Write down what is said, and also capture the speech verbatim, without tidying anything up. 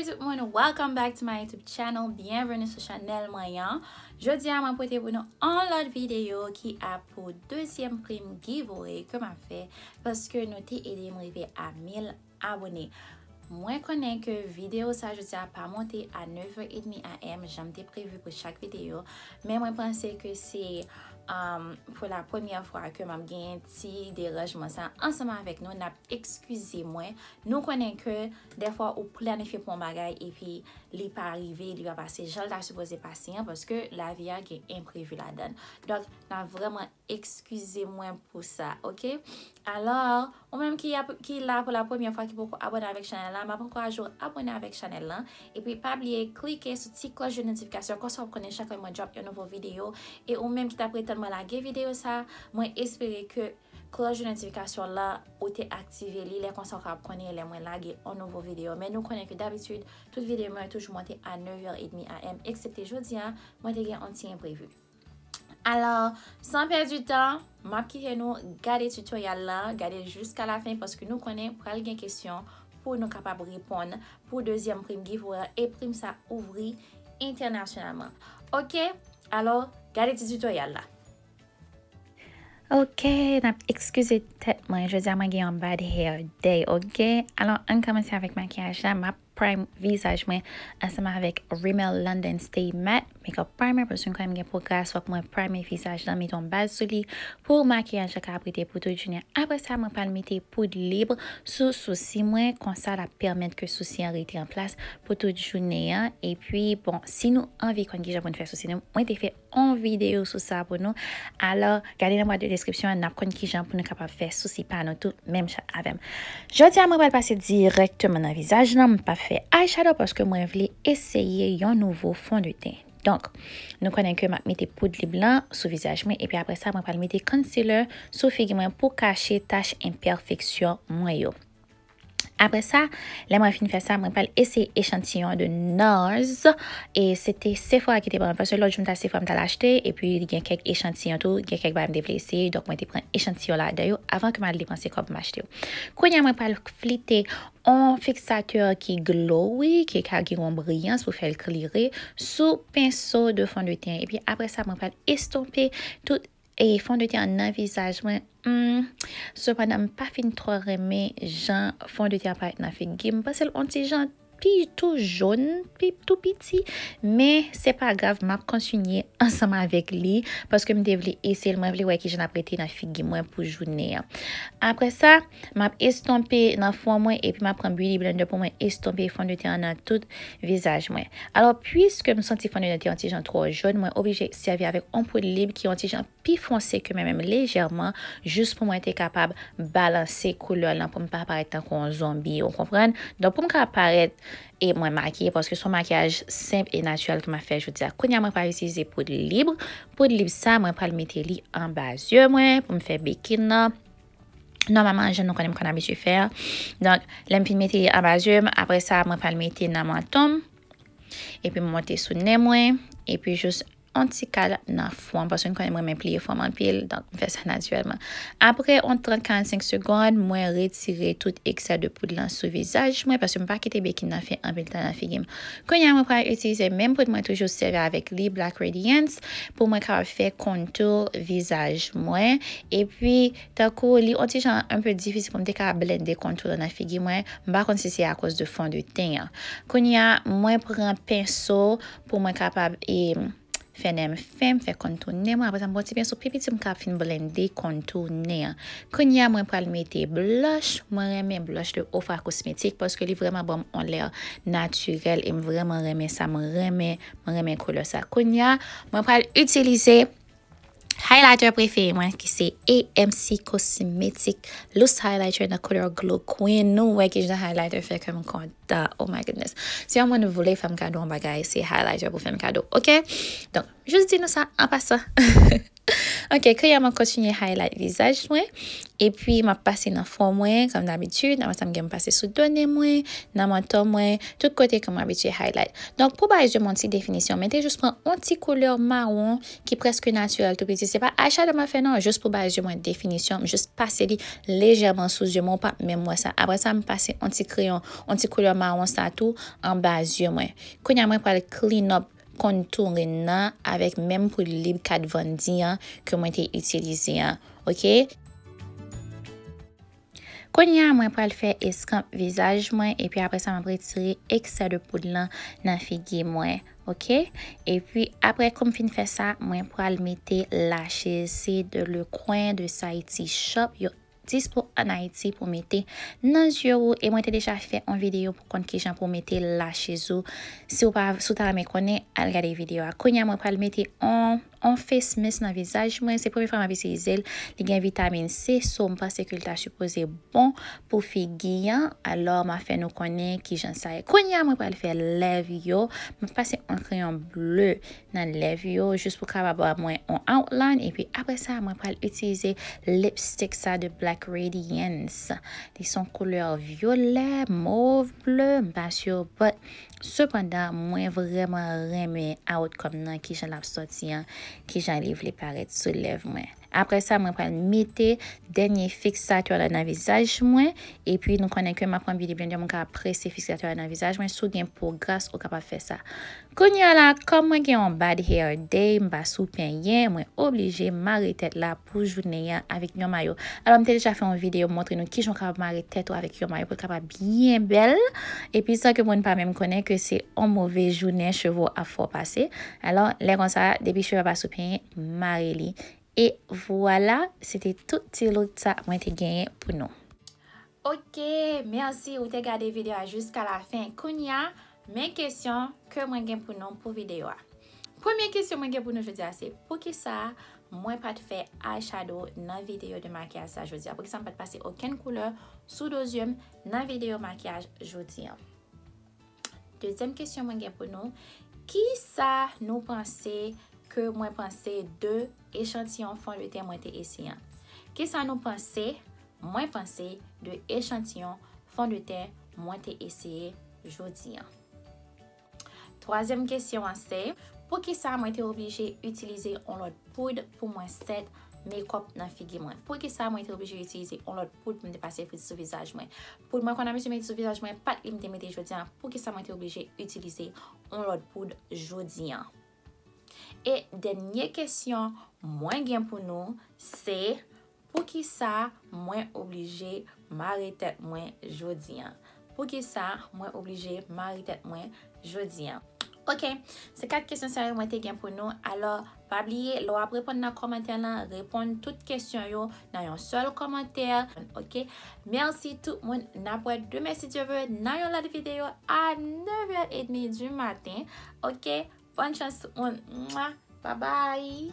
Tout moun, welcome back to my YouTube channel. Byenveni sou chanèl mwen an. Jodi a, mwen pote pou nou yon lòt videyo ki ap pou dezyèm prim giveaway ke m ap fè paske nou te ede m rive a mil abone. Mwen konnen ke videyo sa jodi a pa monte a nèf è edmi a m, jan m te previ pou chak videyo, men mwen panse ke se, um, pou la premyè fwa ke m ap genyen ti deranjman sa ansanm avèk nou. N ap eskize mwen. Nou konnen ke dèfwa ou planifye pou yon bagay epi li pa rive, li pa pase jan l ta sipoze pase an, paske lavi a gen enprevi ladan l. Donk, n ap vrèman eskize mwen pou sa, oke? Alò, ou menm ki ap, ki la pou la premyè fwa, ki poko abòne avèk chanèl la, m ap ankouraje w abòne avèk chanèl la. Epi pa bliye klike sou ti klòch de notifikasyon, konsa w ap konnen chak lè mwen drop yon nouvo videyo. E ou menm ki t ap ret tann mwen lage videyo sa, mwen espere ke klòch de notifikasyon la, ou te aktive li, lè konsa w ka ap konnen lè mwen lage yon nouvo videyo. Men nou konnen ke dabitid, tout videyo mwen toujou monte a nèf è edmi a m, eksepte jodi a, mwen te gen yon ti enprevi. Alò, san pèdi tan, m ap kite nou gade tutorial la, gade jiska la fen, paske nou konnen pral gen kesyon pou nou kapab reponn pou dezyèm prim giveaway e prim sa ouvri entènasyonalman. Oke? Alò, gade ti tutorial la. Oke, n ap eskize tèt mwen. Jodi a mwen gen yon bad hair day, oke? Alò, ann kòmanse avèk makiyaj la. M ap prime vizaj mwen ansanm avèk Rimmel London Stay Matte Makeup Primer, paske m konnen m gen po gras, fòk mwen prime vizaj lan, mete yon baz sou li pou makiyaj la ka ap rete pou tout jounen. Apre sa, mwen pral mete poud lib sou sousi mwen, konsa l ap pèmèt ke sousi an rete an plas pou tout jounen an. Epi, bon, si nou anvi konn kijan pou n fè sousi nou, mwen te fè yon videyo sou sa pou nou. Alò, gade nan bwat de deskripsyon an, n ap konn kijan pou nou kapab fè sousi pa nou tou, menm jan avè m. Jodi a, mwen pral pase dirèkteman nan vizaj lan. M p ap fè eyeshadow paske mwen vle eseye yon nouvo fondeten. Donk, nou konnen ke m ap mete poud lib lan sou vizaj mwen, epi apre sa, mwen pral mete concealer sou figi mwen pou kache tach enpèfeksyon mwen yo. Apre sa, lè mwen fin fè sa, mwen pral eseye echantiyon de NARS. E se te Sephora ki te ban mwen, paske lòt jou m t al Sephora, m t al achte, epi li gen kèk echantiyon tou, gen kèk bagay m te vle eseye, donk mwen te pran echantiyon ladan yo avan ke m al depanse kòb m achte yo. Kounye a, mwen pral flite yon fiksatè ki glowy, ki ka gen yon briyans pou fè l klere sou penso de fondeten. Epi apre sa, mwen pral estonpe tout e fondeten an nan vizaj mwen. Hmm, sepandan, m pa fin twò renmen jan fondeten an parèt nan figi m. M panse l on ti jan pi tou jòn, pi tou piti, men se pa grav, m ap kontinye ansanm avèk li, paske m te vle eseye l, mwen vle wè kijan l ap rete nan figi mwen pou jounen an. Apre sa, m ap estonpe nan fwon mwen, epi m ap pran beauty blender pou mwen estonpe fondeten an nan tout vizaj mwen. Alò, piske m santi fondeten an ti jan twò jòn, mwen oblije sèvi avèk on poud lib ki on ti jan pi fonse ke mwen menm, lejèman, jis pou mwen te kapab balanse koulè lan, pou m pa parèt tankou yon zonbi, ou konprann? Donk, pou m ka parèt, e mwen makiye, paske se yon makiyaj senp e natirèl ke m ap fè jodi a. Kounye a, mwen pral itilize poud lib. Poud lib sa, mwen pral mete li anba zye mwen, pou m fè bekin nan. Nòmalman, jan nou konnen m konn abitye fè a. Donk, lè m fin mete li anba zye m, apre sa, mwen pral mete nan manton m. Epi m monte sou nen mwen. Epi jis on ti kal nan fwon, paske nou konnen mwen renmen pliye fwon m anpil, donk m fè sa natirèlman. Apre on trant, karannsenk segonn, mwen retire tout eksè de poud lan sou vizaj mwen, paske m pa kite bekin nan fè anpil tan nan figi m. Kounye a, mwen pral itilize menm poud mwen toujou sèvi avèk li, Black Radiance, pou mwen kapab fè contour vizaj mwen. Epi, tankou li on ti jan un peu difisil pou m te ka blende contour lan nan figi mwen, m pa konn si se akoz de fondeten an. Kounye a, mwen pran penso pou mwen kapab, e, fè nen m fen, fè contour nen mwen. Apre sa, m pran ti penso pi piti, m ka fin blende contour nen an. Kounye a, mwen pral mete blush. Mwen renmen blush de Ofra Cosmetics paske li vrèman ban m on lè natirèl e m vrèman renmen sa. Mwen renmen, mwen renmen koulè sa. Kounye a, mwen pral itilize highlighter prefere mwen, ki se A M C Cosmetics Loose Highlighter nan koulè Glow Queen. Nou wè kijan highlighter fè kè m kontan. Oh my goodness. Si yon moun vle fè m kado yon bagay, se highlighter pou fè m kado, oke? Donk, jis di nou sa an pasan. Ok, kounye a mwen kontinye highlight vizaj mwen. Epi m ap pase nan fwon mwen, kòm dabitid. Apre sa, m gen m pase sou do nen mwen, nan manto mwen, tout kote ke mwen abitye highlight. Donk, pou bay zye mwen yon ti definisyon, mwen te jis pran yon ti koulè mawon ki prèske natirèl tou piti. Se pa eyeshadow mwen fè non, jis pou bay zye mwen definisyon, m jis pase li lejèman sou zye mwen, ou p ap menm wè sa. Apre sa, m pase yon ti kreyon, yon ti koulè mawon sa tou anba zye mwen. Kounye a, mwen pral clean up contouring nan avèk menm poud lib Kat Von D an ke mwen te itilize an, ok? Kounye a, mwen pral fè eskanp vizaj mwen, epi apre sa, m ap retire eksè de poud lan nan figi mwen, ok? Epi apre, kou m fin fè sa, mwen pral mete lashes, se de Le Coin de Saïti Shop, yo dispo ann Ayiti pou mete nan zye ou, e mwen te deja fè yon videyo pou konn kijan pou mete lashes ou. Si w pa, si w ta renmen konnen, al gade videyo a. Kounye a, mwen pral mete yon, yon face mist nan vizaj mwen. Se premye fwa m ap itilize l. Li gen vitamin C, so m panse ke l ta sipoze bon pou figi an. Alò, m ap fè nou konnen kijan sa ye. Kounye a, mwen pral fè lèv yo. M ap pase yon kreyon ble nan lèv yo, jis pou kapab ba mwen yon outline. Epi apre sa, mwen pral itilize lipstick sa de Black Radiance. Li se yon koulè vyolè, mov, ble, m pa si, but sepandan, mwen vrèman renmen outcome nan, kijan l ap sòti an, kijan li vle parèt sou lèv mwen. Apre sa, mwen pral mete dènye fiksatè la nan vizaj mwen. Epi, nou konnen ke m ap pran beauty blender, mwen ka prese fiksatè la nan vizaj mwen. Si w gen po gras, ou kapab fè sa. Kounye a la, kòm mwen gen yon bad hair day, m pa sou penyen, mwen oblije mare tèt la pou jounen an avèk yon mayo. Alò, m te deja fè yon videyo montre nou kijan w kapab mare tèt ou avèk yon mayo pou l kapab byen bèl. Epi, san ke moun pa menm konnen ke se yon move jounen, cheve w ap fè w pase. Alò, lè konsa, depi cheve a pa sou penyen, mare li. E vwala, se te tout ti look sa mwen te genyen pou nou. Ok, mèsi ou te gade videyo a jiska la fen. Kounye a, men kesyon ke mwen gen pou nou pou videyo a. Premye kesyon mwen gen pou nou jodi a se, poukisa mwen pa t fè eyeshadow nan videyo de makiyaj sa jodi a? Poukisa m pa t pase okenn koulè sou do zye m nan videyo makiyaj jodi a? Dezyèm kesyon mwen gen pou nou, kisa nou panse ke mwen panse de echantiyon fondeten mwen te eseye an? Kisa nou panse, mwen panse, de echantiyon fondeten mwen te eseye jodi an? Twazyèm kesyon an se, poukisa mwen te oblije itilize yon lòt poud pou mwen set makeup nan figi mwen? Poukisa mwen te oblije itilize yon lòt poud pou m te pase frit sou vizaj mwen? Poud mwen konn abitye mete sou vizaj mwen, pa t li m te mete jodi an. Poukisa mwen te oblije itilize yon lòt poud jodi an? E dènye kesyon mwen gen pou nou, se, poukisa mwen oblije mare tèt mwen jodi an? Poukisa mwen oblije mare tèt mwen jodi an? Ok, se kat kesyon sa yo mwen te gen pou nou. Alò, pa bliye, lè w ap reponn nan kòmantè lan, reponn tout kesyon yo nan yon sèl kòmantè. Ok, mèsi tout moun. N ap wè demen, si Dye vle, nan yon lòt videyo a nèf è edmi di maten. Ok, bòn chans tout moun. Mwa, babay.